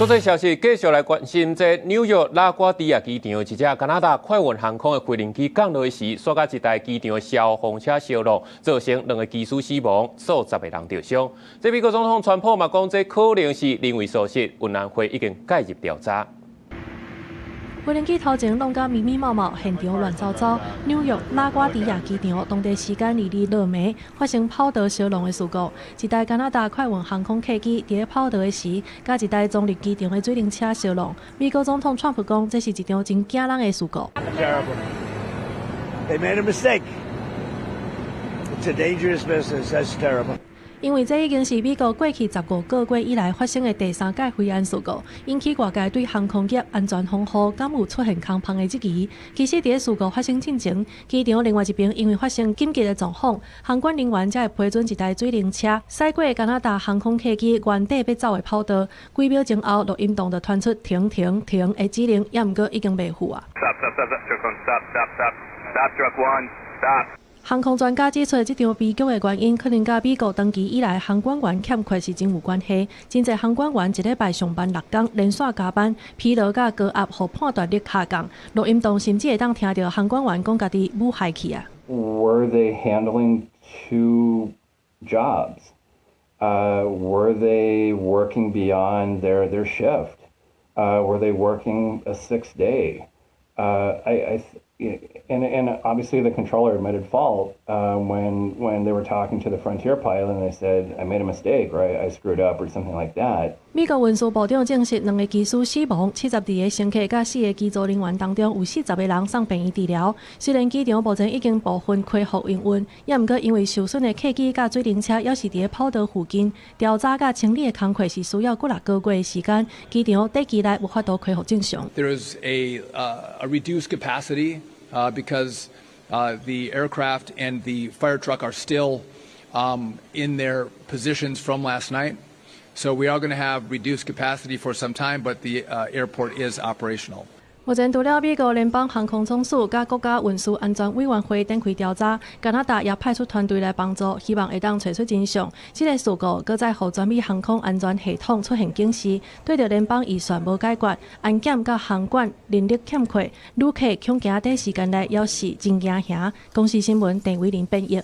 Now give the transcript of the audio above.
國際消息繼續來關心，這紐約拉瓜迪亞機場一隻加拿大快運航空的飛行機降落時，煞佮一台機場的消防車相挵，造成兩个機師死亡，數十个人著傷。這美國總統川普嘛講，這可能是人為疏失，運安會已經介入調查。飛行機頭前弄甲密密麻麻，現場亂糟糟。紐約拉瓜迪亞機場當地時間22落暝發生跑道相挵的事故，一台加拿大快運航空客機佇咧跑道的時，佮一台棕綠機場的水冷車相挵。美國總統川普講，這是一場真驚人的事故。 Terrible. They made a mistake. It's a dangerous business. That's terrible. 因為這已經是美國過去15個月以來發生的第三擺飛安事故，引起外界對航空業安全防護敢有出現空縫的質疑。其實，佇咧事故發生進前，機場另外一邊因為發生緊急的狀況，航管人員才會批准一台水冷車駛過加拿大航空客機原底欲走的跑道。幾秒鐘後，錄音檔就傳出停停停的指令，猶毋過已經袂赴啊。 Stop, stop, stop, stop, stop, stop, stop, stop, truck one, stop. 航空專家指出，這場悲劇的原因可能佮美國長期以來航管員欠缺是真有關係。真濟航管員一禮拜上班6工，連續加班，疲勞佮高壓，予判斷力下降。錄音檔甚至會當聽著航管員講家己舞害去啊。 Were they handling two jobs? Were they working beyond their shift? Were they working a sixth day? And obviously the controller admitted fault when they were talking to the Frontier pilot and they said, "I made a mistake," or I screwed up," or something like that. 美國運輸部長證實，兩个機師死亡，72个乘客佮四个機組人員當中有40个人送病院治療。雖然機場目前已經部分恢復營運，猶毋過因為受損的客機佮水冷車猶是佇咧跑道附近，調查佮清理的工課是需要幾若個月的時間。機場短期內無法度恢復正常。 There is a reduced capacity because the aircraft and the fire truck are still in their positions from last night. So we are going to have reduced capacity for some time, but the airport is operational. 目前，除了美國聯邦航空總署佮國家運輸安全委員會展開調查，加拿大也派出團隊來幫助，希望會當揣出真相。這个事故閣再予全美航空安全系統出現警示，對著聯邦預算無解決，安檢佮航管人力欠缺，旅客恐驚短時間內猶是真驚嚇。公視新聞鄧偉玲編譯。